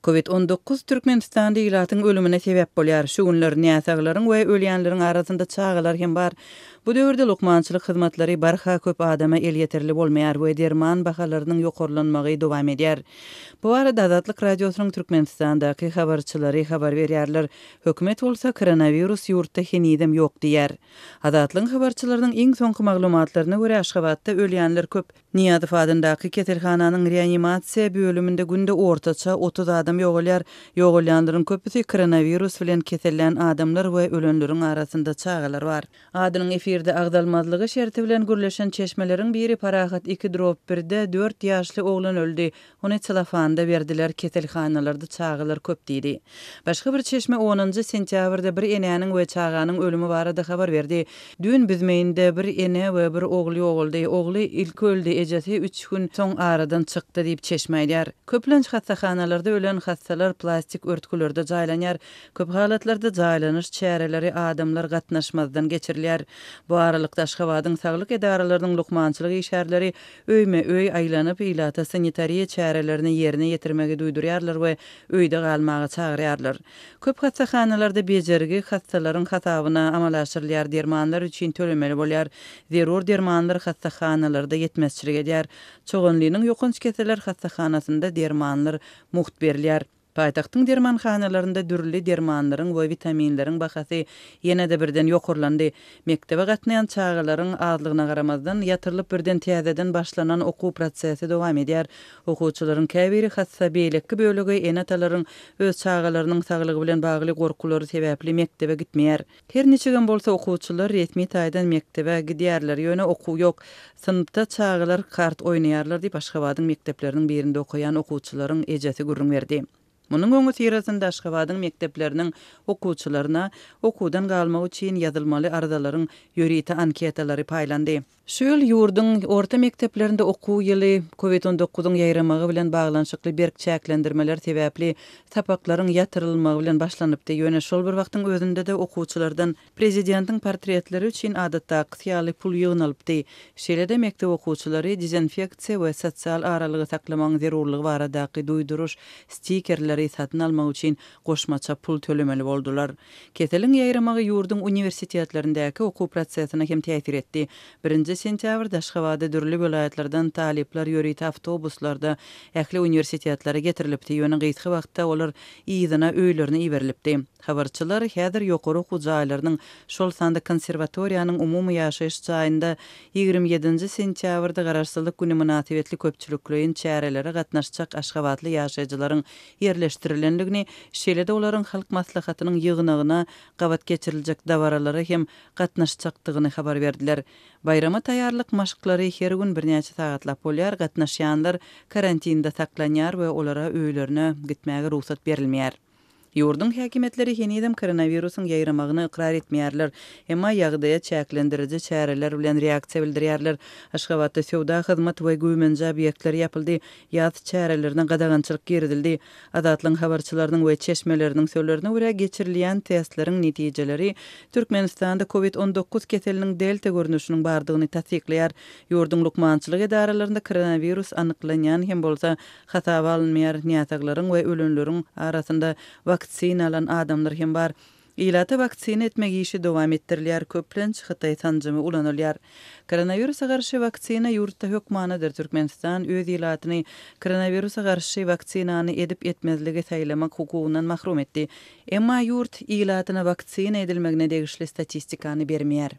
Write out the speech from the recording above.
Covid 19 Türkmenistanda ilatyň ölümine sebäp bolýar. Şu günler näsaglaryň we ölýänleriň arasynda çagalar hem bar. Bu döwürde lukmançylyk hyzmatlary barha köp adama elýeterli bolmaýar we derman bahalarynyň ýokarlanmagy dowam edýär. Bu barada Azatlyk Radiosynyň Türkmenistandaky habarçylary habar berýärler. Hökümet bolsa koronawirus ýurtda henizem ýok diýýär. Azatlygyň habarçylarynyň iň soňky maglumatlaryna görä, Aşgabatda ölýänler köp. Nyýazow adyndaky keselhananyň reanimasiýa bölüminde günde ortaça 30 adam ýogalýar. Ýogalýanlaryň köpüsi koronawirus bilen kesellän adamlar we ölenleriň arasynda çagalar bar. Adynyň efirde agzalmazlygy şerti bilen gürleşen çeşmeleriň biri Parahat iki drop birde dört ýaşly oglan öldi. Ony celofanda berdiler, keselhanalarda çagalar köp diýdi. Başga bir çeşme onunjy sentýabrda bir enäniň we çaganyň ölümi barada habar berdi. Düýn Büzmeýinde bir ene we bir ogul ýogaldy. Ogly ilki öldi, ejesi üç gün soň aradan çykdy diýip çeşme aýdýar. Köplenç hassahanalarda ölen hassalar plastik örtgülerde jaýlanýar. Köp halatlarda jaýlanyş çäreleri adamlar gatnaşmazdan geçirilýär. Bu aralykda Aşgabadyň saglyk edaralarynyň lukmançylyk işgärleri öýme-öý aýlanyp, ilata sanitariýa çärelerini ýerine ýetirmegi duýdurýarlar we öýde galmaga çagyrýarlar. Köp hassahanalarda bejergi hassalaryň hasabyna amala aşyrylýar, dermanlar üçin tölemeli bolýar. Zerur dermanlar hassahanalarda ýetmezçilik edýär. Çoganlynyň ýokanç keseller hassahanasynda dermanlar mugt berilýär. Paýtagtyň dermanhanalarynda dürli dermanlaryň we witaminleriň bahasy ýene-de birden ýokarlandy. Mekdebe gatnaýan çagalaryň azlygyna garamazdan, ýatyrylyp birden täzeden başlanan okuw prosesi dowam edýär. Okuwçylaryň käbiri hassa, beýleki bölegi ene-atalaryň öz çagalarynyň saglygy bilen bagly gorkulary sebäpli mekdebe gitmeýär. Her niçigem bolsa okuwçylar resmi taýdan mekdebe gidýärler, ýöne okuw ýok. Synpda çagalar kart oýnaýarlar diýip, Aşgabadyň mekdepleriniň birinde okaýan okuwçylaryň ejesi gürrüň berdi. Munuň öňüsyrasynda Aşgabadyň mekdepleriniň okuwçylaryna okuwdan galmak üçin ýazylmaly arzalaryň ýörite anketalary paýlandy. Şu ýyl ýurduň orta mekdeplerinde okuw ýyly Covid on dokuzyň ýaýramagy bilen baglanyşykly berk çäklendirmeler sebäpli sapaklaryň ýatyrylmagy bilen başlanypdy. Ýöne şol bir wagtyň özünde-de okuwçylardan prezidentiň portretleri üçin adatdakysy ýaly pul ýygnalypdy. Şeýle-de mekdep okuwçylary dezinfeksiýa we sosial aralygy saklamagyň zerurlygy baradaky duýduryş stikerleri satyn almak üçin goşmaça pul tölemeli boldular. Keseliň ýaýramagy ýurduň uniwersitetlerindäki okuw prosesine hem täsir etdi. Birinji sentýabrda Aşgabada dürli welaýatlardan talyplar ýörite awtobuslarda ähli uniwersitetlere getirilipdi, ýöne gysga wagtda olar yzyna öýlerine iberilipdi. Habarçylar häzir ýokary okuw jaýlarynyň, şol sanda konserwatoriýanyň umumy ýaşaýyş jaýynda 27-nji sentýabrda Garaşsyzlyk güni mynasybetli köpçülikleýin çärelere gatnaşjak aşgabatly ýaşaýjylaryň ýerleşdirilendigini, şeýle-de olaryň Halk Maslahatynyň ýygnagyna gabat geçiriljek dabaralara hem gatnaşjakdygyny habar berdiler. Baýrama taýýarlyk maşklary her gün birnäçe sagatlap bolýar, gatnaşýanlar karantinde saklanýar we olara öýlerine gitmäge rugsat berilmeýär. Ýurduň häkimiýetleri henizem koronawirusyň ýaýramagyny ykrar etmeýärler, emma ýagdaýa çäklendiriji çäreler bilen reaksiýa bildirýärler. Aşgabatda söwda, hyzmat we güýmenje obýektleri ýapyldy, ýaz çärelerine gadagançylyk girizildi. Azatlygyň habarçylarynyň we çeşmeleriniň sözlerine görä, geçirilýän testleriň netijeleri Türkmenistanda Covid 19 keseliniň delta görnüşiniň bardygyny tassyklaýar. Ýurduň lukmançylyk edaralarynda koronawirus anyklanýan hem bolsa, Hasaba alynmaýar, näsaglaryň we ölenleriň arasynda waksina alan adamlar hem bar. Ilata waksina etmek işi dowam etdirilýär, köplenç hytaý sanjymy ulanylýar. Koronawirusa garşy waksina ýurtda hökmanydyr, Türkmenistan öz ilatyny koronawirusa garşy waksinany edip-etmezligi saýlamak hukugyndan mahrum etdi. Emma ýurt ilatyna waksina edilmegine degişli statistikany bermeýär.